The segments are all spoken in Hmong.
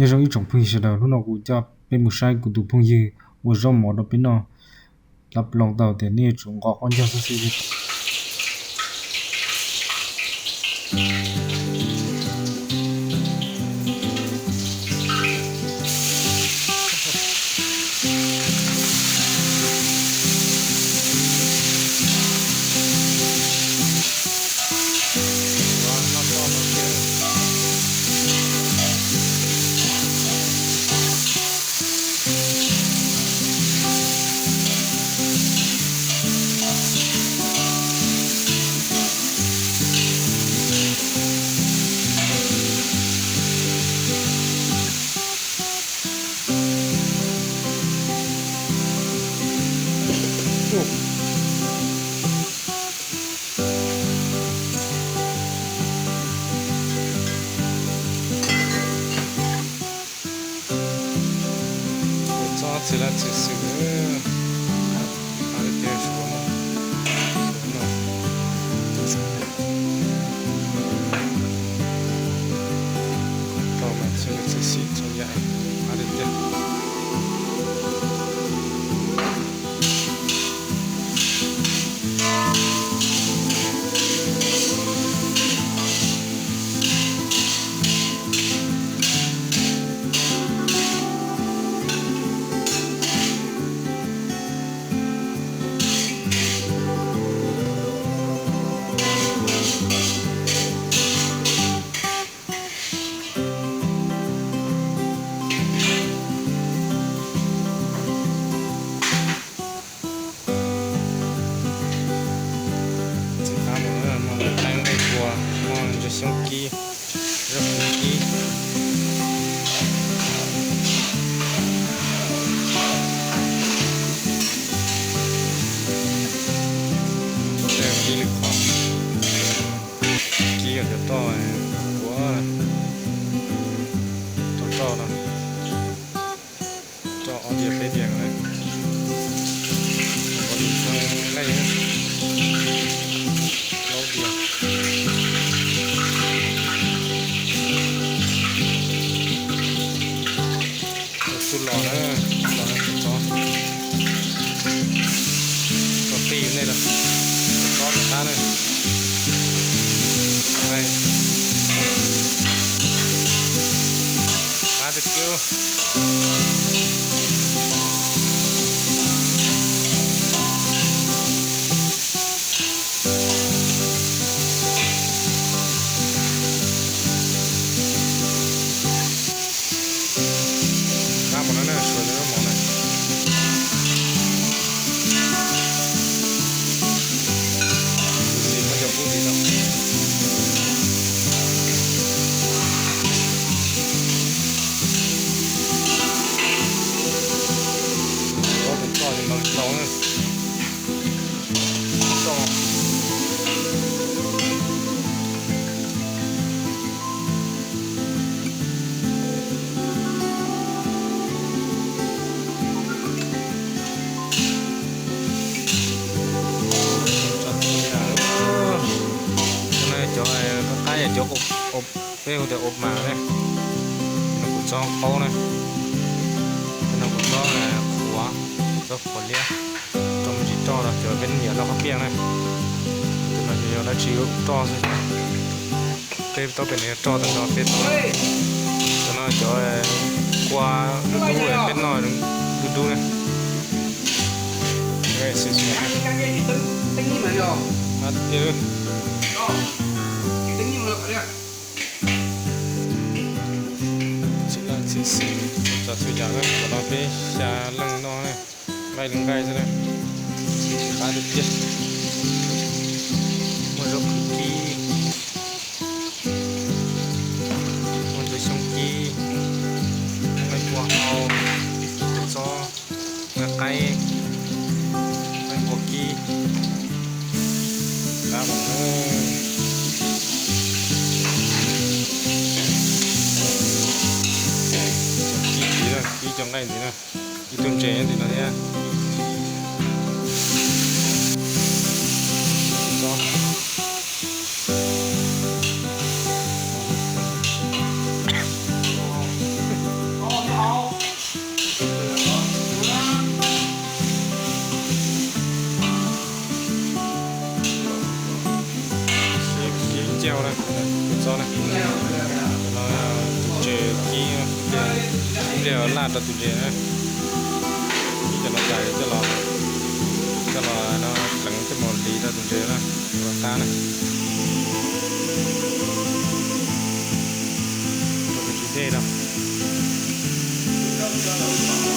Nyob zoo ib tsoom phooj ywg sawv daws, hnub no kuv coj peb mus saib kuv tus phooj ywg ua zaub mov rau peb noj. Lab ploog tau tias nej yuav tsum nqos qab ncaug xwb xwb. Txob txhij lab txhij xwm, a li tias suav no, tau mas txhij lab txhij xwm txhua yam a li tias. Txiv qab mus no, muaj nqaij nqaij kua, muaj ntsuag xyoob kib, zaub qhwv kib. Ib lwm qhov kib cov roj, ua roj roj no, roj ob diav peb diav no, ua li nqaij plaub diav. Tus los na, los na tus txob, txob qij nej los, tus txob rov qab na. Qab tiag tiag. Qab mus no na, suav cov zaub mov na. Tus txiv muab cov kub ntxiv no. Ua tus txoj li no tau na. Cov qaib yog cov, peb hu tias ua mas ne. Cov no kuv txob qaub na. Cov no kuv txob qhuav, txob qhuav liab, rau me ntsis roj los cov peb nyiam rau qhov piaj na. Cov no yog dab tsi roj xwb. Peb tau pem no yog roj tag nrho peb tau. Cov no cov kua dub dub peb noj dub dub na. Txhij lab txhij xwm, txhua tsav txhua yam na, cov no peb xya leej noj na, nqaij li nqaij xwb na, qab tiag tiag. Muaj zaub qhwv kib, muaj ntsuag xyoob kib, nqaij kua hau, txob, nqaij qaib, nqaij kua kib, qab mus na. Kib ntxiv na, kib cov nqaij ntxiv na, ib tug ntses nyob tim no thiab. Ib pliag laj rau tus ntses na, ib cov los cais coj los, coj los no pleev tej mus hliv rau tus ntses na, los qab na. Rau tus ntses dej no. Rau ntses no.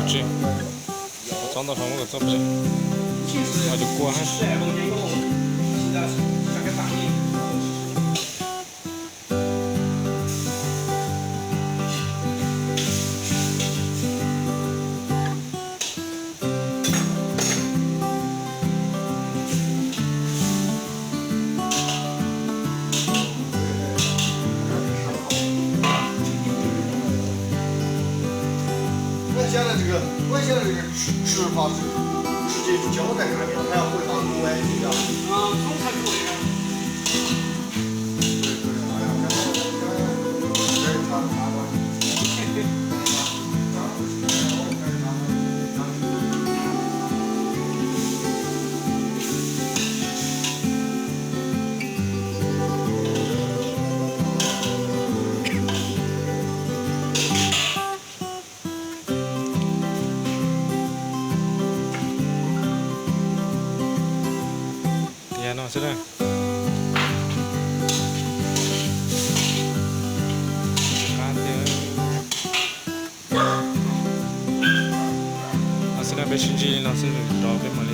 Tsis tau ntau hlau, txhob pes, ua cov kua hab. Yog no xwb na. No xwb na, peb sib ntsib li no xwb, rov peb mam